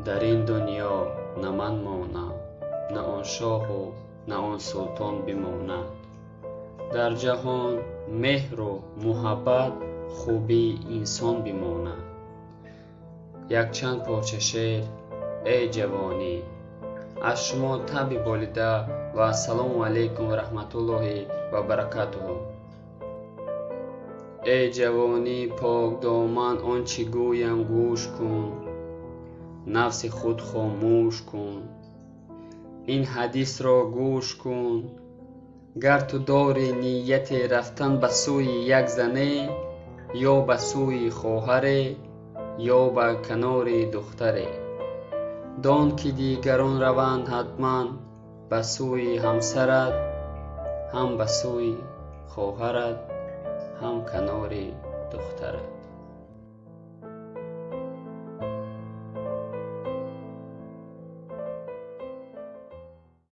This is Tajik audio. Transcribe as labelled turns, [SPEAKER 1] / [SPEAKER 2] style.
[SPEAKER 1] Дар ин дунё на ман монам, на он шоҳу на он султон бимонад. Дар ҷаҳон меҳру муҳаббат, хубии инсон бимонад. Якчанд порча шеър. Эй ҷавонӣ, аз шумо табъи болида ва ассалому алайкум ва раҳматуллоҳи ва баракатуҳу. Эй ҷавонӣ покдоман, он чӣ гӯям гӯш кун, нафси худ хомӯш кун, ин ҳадисро гӯш кун. Гар ту дорӣ нияте рафтан ба сӯи як зане, ё ба сӯи хоҳаре, ё ба канори духтаре, дон ки дигарон раванд ҳатман ба сӯи ҳамсарат, ҳам ба сӯи хоҳарат, ҳам канори духтарат.